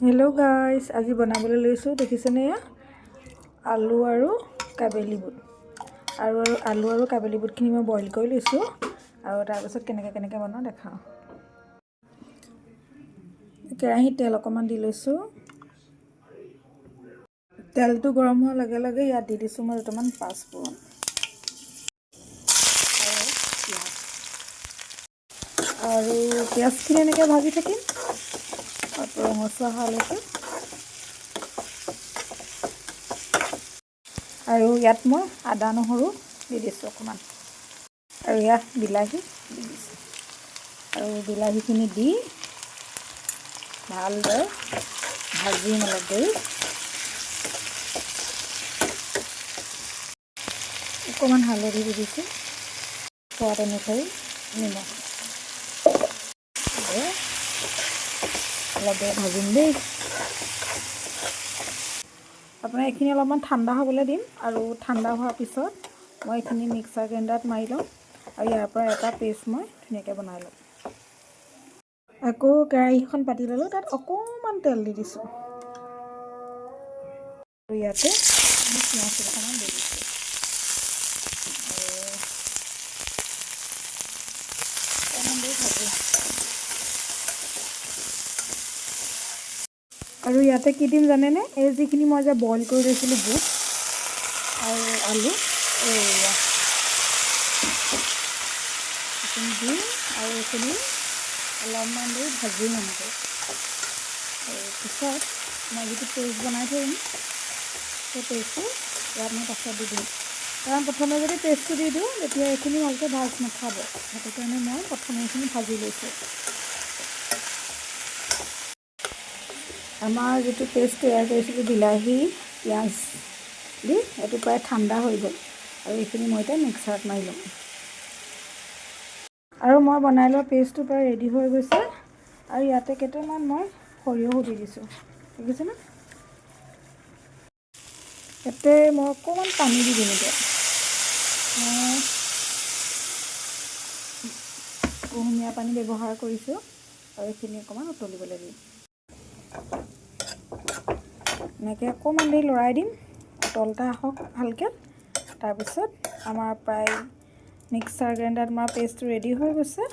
Hello' গাইছ, আজি বনাবলৈ লৈছোঁ। দেখিছেনে এয়া আলু আৰু কাবেলি বুট। আৰু আৰু আলু আৰু কাবেলি বুটখিনি মই বইল কৰি লৈছোঁ আৰু তাৰপিছত কেনেকৈ কেনেকৈ বনাওঁ দেখাওঁ। কেৰাহীত তেল অকণমান দি লৈছোঁ। তেলটো গৰম হোৱাৰ লগে লগে ইয়াত দি দিছোঁ মই দুটামান পাঁচফোৰণ আৰু পিঁয়াজ। আৰু পিঁয়াজখিনি এনেকৈ ভাজি থাকিম অলপ ৰঙচুৱা হোৱালৈকে। আৰু ইয়াত মই আদা নহৰু দি দিছোঁ অকণমান আৰু ইয়াত বিলাহী দি দিছোঁ। আৰু বিলাহীখিনি দি ভালদৰে ভাজিম অলপ দেৰি। অকণমান হালধি দি দিছোঁ, সোৱাদ অনুসৰি নিমখ। অলপ দেৰি ভাজিম দেই। আপোনাৰ এইখিনি অলপমান ঠাণ্ডা হ'বলৈ দিম আৰু ঠাণ্ডা হোৱাৰ পিছত মই এইখিনি মিক্সাৰ গ্ৰাইণ্ডাৰত মাৰি ল'ম আৰু ইয়াৰ পৰা এটা পেষ্ট মই ধুনীয়াকৈ বনাই ল'ম। আকৌ কেৰাহীখন পাতি ল'লোঁ, তাত অকণমান তেল দি দিছোঁ আৰু ইয়াতে মই পিঁয়াজ অকণমান দি দিছোঁ আৰু অকণমান দেৰি ভাজিম। আৰু ইয়াতে কি দিম জানেনে? এই যিখিনি মই যে বইল কৰি লৈছিলোঁ বুট আৰু আলু, এইয়া এইখিনি দিম আৰু এইখিনি অলপমান দেৰি ভাজিম এনেকৈ। আৰু পিছত মই যিটো পেষ্ট বনাই থ'ম, সেই পেষ্টটো ইয়াত মই পাছত দি দিম। কাৰণ প্ৰথমে যদি পেষ্টটো দি দিওঁ, তেতিয়া এইখিনি ভালকৈ ভাজ নাখাব। সেইটো কাৰণে মই প্ৰথমে এইখিনি ভাজি লৈছোঁ। আমাৰ যিটো পেষ্ট তৈয়াৰ কৰিছিলোঁ বিলাহী পিঁয়াজ দি, এইটো প্ৰায় ঠাণ্ডা হৈ গ'ল আৰু এইখিনি মই এতিয়া মিক্সাৰত মাৰি ল'ম। আৰু মই বনাই লোৱা পেষ্টটো প্ৰায় ৰেডি হৈ গৈছে। আৰু ইয়াতে কেইটামান মই সৰিয়হো দি দিছোঁ, দেখিছেনে? ইয়াতে মই অকণমান পানী দি দিম। এতিয়া মই কুহুমীয়া পানী ব্যৱহাৰ কৰিছোঁ আৰু এইখিনি অকণমান উতলিবলৈ দিম। এনেকৈ অকণমান দেৰি লৰাই দিম, উতল এটা আহক ভালকৈ। তাৰপিছত আমাৰ প্ৰায় মিক্সাৰ গ্ৰাইণ্ডাৰত মৰা পেষ্টটো ৰেডি হৈ গৈছে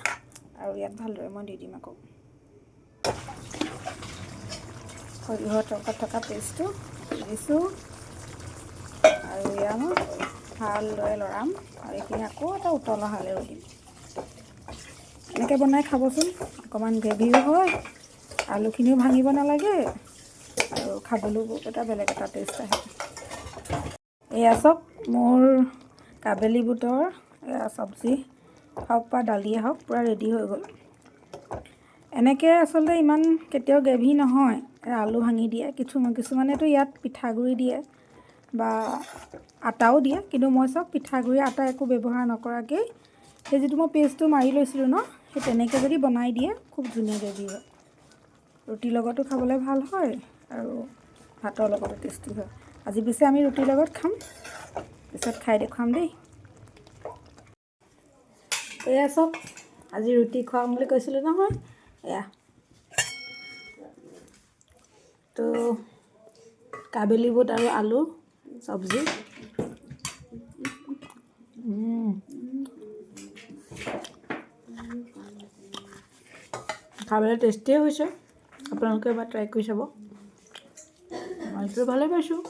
আৰু ইয়াত ভালদৰে মই দি দিম। আকৌ সৰিয়হৰ তৰকাত থকা পেষ্টটো দি দিছোঁ আৰু এয়া মই ভালদৰে লৰাম আৰু এইখিনি আকৌ এটা উতল অহালৈ ৰৈ দিম। এনেকৈ বনাই খাবচোন, অকণমান গ্ৰেভিও হয়, আলুখিনিও ভাঙিব নালাগে আৰু খাবলৈও এটা বেলেগ এটা টেষ্ট আহে। এয়া চাওক, মোৰ কাবেলি বুটৰ এয়া চব্জি হওক বা দালিয়ে হওক, পূৰা ৰেডি হৈ গ'ল। এনেকৈ আচলতে ইমান কেতিয়াও গ্ৰেভি নহয়। আলু ভাঙি দিয়ে কিছুমানেতো, ইয়াত পিঠাগুড়ি দিয়ে বা আটাও দিয়ে। কিন্তু মই চব পিঠাগুড়ি আটা একো ব্যৱহাৰ নকৰাকেই সেই যিটো মই পেষ্টটো মাৰি লৈছিলোঁ ন, সেই তেনেকৈ যদি বনাই দিয়ে, খুব ধুনীয়া গ্ৰেভি হয়। ৰুটিৰ লগতো খাবলৈ ভাল হয় আৰু ভাতৰ লগতো টেষ্টি হয়। আজি পিছে আমি ৰুটিৰ লগত খাম, পিছত খাই দেখুৱাম দেই। এয়া চাওক, আজি ৰুটি খুৱাম বুলি কৈছিলোঁ নহয়। এয়া তো কাবেলি বুট আৰু আলু চব্জি। খাবলৈ টেষ্টিয়ে হৈছে। আপোনালোকে এবাৰ ট্ৰাই কৰি চাব। মইতো ভালেই পাইছোঁ।